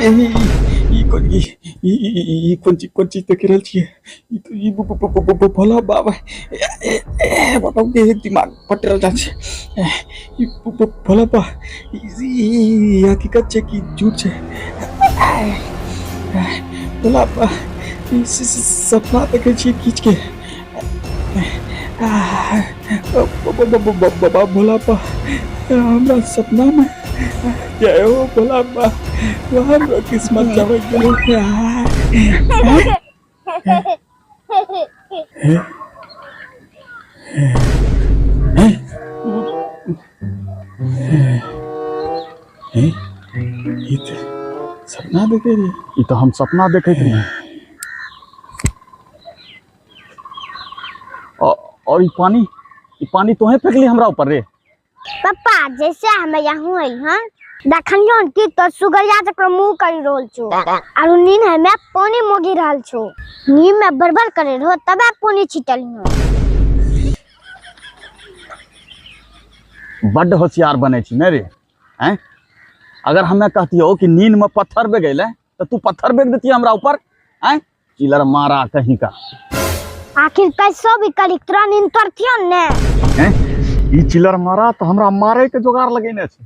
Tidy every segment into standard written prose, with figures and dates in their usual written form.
ई कोन ई ई ई कोन चीज कोन चीज देख रहल छियै ई तऽ ई भोला बाबा ए बाबा के दिमाग फट रहल छै ई भोला बाबा ई हकीकत छै कि झूठ छै भोला बाबा ई सपना देखै छियै किछ के बाबा भोला बाबा हमरा सपना में जय हो भोला बाबा हमरा किस्मत चमक गेलै। ई तऽ सपना देखे रही, ई तऽ हम सपना देखैत रही और ई पानी, ई पानी तोहे फेंकली हमरा ऊपर रे। पप्पा जैसे हम यहाँ आइल हन देखलियो कि तो सुगरिया जकरो मुंह करी रहल छो आर नींद हमे पानी मोगी रहल छो, नींद में बड़बड़ करे रहो तबे पानी छिटलियो। बड्ड होशियार बने छी ने रे हैं। अगर हमें कहतियो कि नींद में पत्थर बेग अइले तो तू पत्थर बेग देती हमरा ऊपर हैं, चिलर मारा कहीं का। आखिर कैसो भी करी तोरा नींद तोड़तियो ने हैं। ई चिलर मारा तो हमरा मारे के जोगार लगेने छे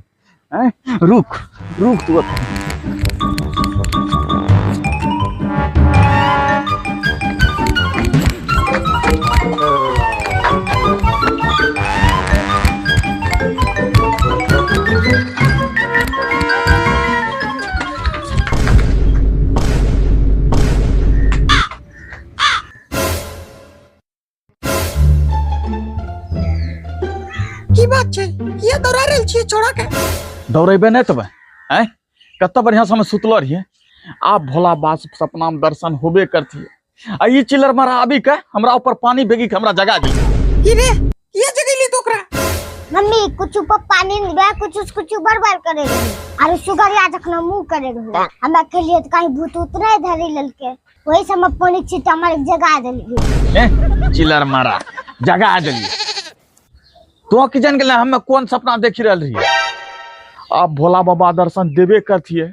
हैं। रुक रुक तू। की बात छै, किया दौड़ा रहल छियै छोड़ा के? दौड़ेबे नहि तबे आँय, कते बढ़िया से हम सुतलो रहियै, आब भोला बाबा सपना में दर्शन होबे करतियै आ ई चिलर मारा आबि के हमरा ऊपर पानी बेगी के हमरा जगा गेल। की रे, किया जगेली तो ओकरा? मम्मी कुछ पप्पा नींद बे कुछ कुछ बड़बड़ करे रही आर सुगरिया जखन मुंह करे रही, हमरा कहलिए त कहीं भूत उत नहीं धरी लेलके, वही से हम पानी छिटा मार के जगा देलिए। ए चिलर मारा जगा देलिए तो की जान गेलै हमे कोन सपना देखि रहल रहियै। आब भोला बाबा दर्शन देबे करतियै,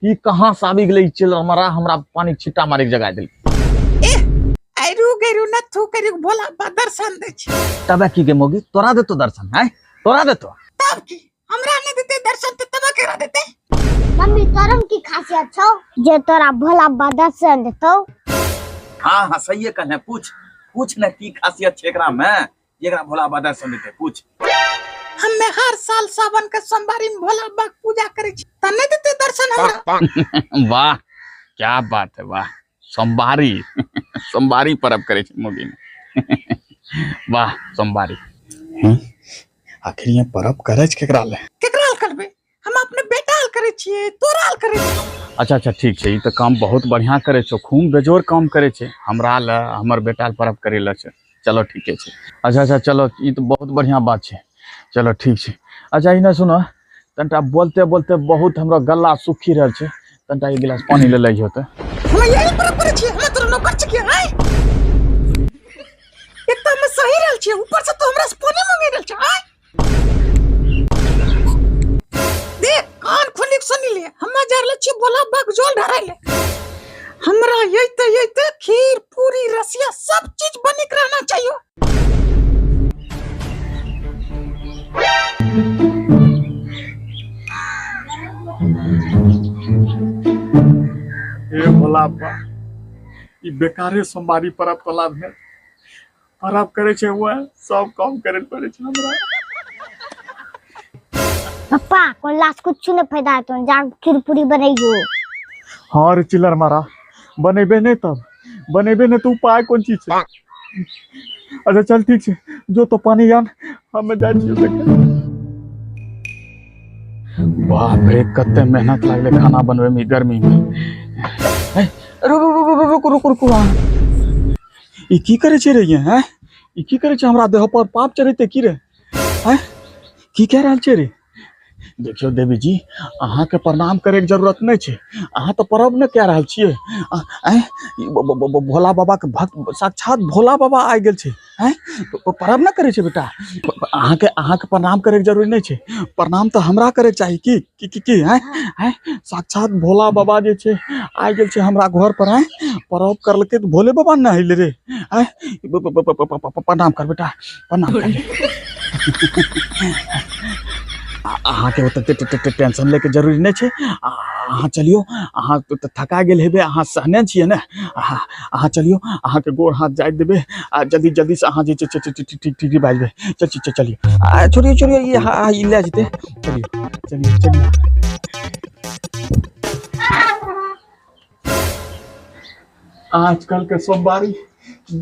ई कहाँ से आबि गेलै ई चिलर मारा हमरा पानी छिट्टा मारि के जगा देलकै। ए आइरू गैरू नथु करी भोला बाबा दर्शन दै छै। तबे की गे मोगी तोरा देतो दर्शन हैं, तोरा देतो? तब की हमरा नहीं देते दर्शन त तबे केकरा देते? मम्मी तोरम की खासियत छौ जे तोरा भोला बाबा दर्शन देतौ? हाँ हाँ सही कहने, पूछ पूछ ने की खासियत छै एकरा में एकरा भोला बाबा दर्शन देते, पूछ। हमे हर साल सावन के सोमवारी में भोला बाबा के पूजा करे छी त नहीं देते दर्शन हमरा। वाह क्या बात है, वाह सोमवारी सोमवारी पर्व करे छी मोगी में। वाह सोमवारी। आखिर ये पर्व करे छै केकरा ले? केकरा ले करबे, हम अपने बेटा ले करे छियै, तोरा ले करे छियै। अच्छा अच्छा ठीक छै, ई त काम बहुत बढ़िया करे छौ, खूब बेजोड़ काम करे छै, हमरा ले हमर बेटा ले पर्व करे ले छै। चलो ठीके छै। अच्छा अच्छा चलो ई त बहुत बढ़िया बात छै, चलो ठीक छै। अच्छा ई ने सुनो तनटा बोलते बोलते बहुत हमरा गला सुखी रहल छै, तनटा एक गिलास पानी ले लइहो त। हम यही पर्व करे छियै, हम तोरा नौकर छियै आय। एक त हम सही रहल छियै, ऊपर से तो हमरा से पानी मांगे रहल छै आय। देख कान खोली के सुनी ले, हम जा रहल छियै भोला बाबा के जल ढारै ले। हमरा यैते यैते खीर पूरी रसिया सब चीज बनी के रहना चाहिए। हे भोला बाबा ई बेकारे सोमवारी पर्व तोला भेल, पर्व करे छै वह सब काम करे पड़े छै हमरा। पप्पा कोला से कुछ नहीं फायदा होतो, जा खीर पूरी बनैयो। हाँ रे चिल्लर मारा बनेबे नहीं तब बनेबे नहीं तो उपाय कौन चीज छै? अच्छा चल ठीक छै, जो तो पानी आन हमें जाइ छियै देखे। बाप रे कते मेहनत लागले खाना बनवे में गर्मी में। ए, रुक रुक रुक रुक रुक रुक, ई की करे छै रे ये हैं? ई की करे छै हमरा देह पर पाप चढ़ेते की रे हैं? की कह रहल छै रे? देखियो देवी जी अहाँ के प्रणाम करे के जरूरत नहीं छै, अहाँ तो पर्व ने कह रहल छियै। आँय, ई भोला बाबा के भक्त साक्षात भोला बाबा आबि गेल छै। आँय परब नहि करै छै बेटा? अहाँके अहाँके प्रणाम करैके जरूरी नहि छै, प्रणाम तऽ हमरा करैके चाही। की की की की आँय आँय साक्षात भोला बाबा जे छै आबि गेल छै हमरा घर पर। आँय, परब करलकै तऽ भोले बाबा ने अयलै रे। आँय, प्रणाम कर बेटा, प्रणाम कर। अहाँके ओते टेंशन लैके जरूरी नहि छै। अहाँ चलियौ, अहाँ तऽ थका गेल हेबै, अहाँ सहने छियै ने। अहाँ चलियौ, अहाँके गोड़ हाथ जाइत देबै आ जल्दी जल्दीसँ अहाँ जे छै ठीक ठीक भए जेबै। चल चल चलियौ, आ छोड़ियौ छोड़ियौ, ई ई लए जेतै। चलियौ चलियौ चलियौ। आजकल के सोमवारी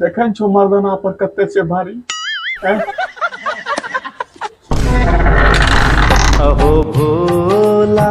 देखै छौ मर्दाना पर कते छै भारी। अहो भोला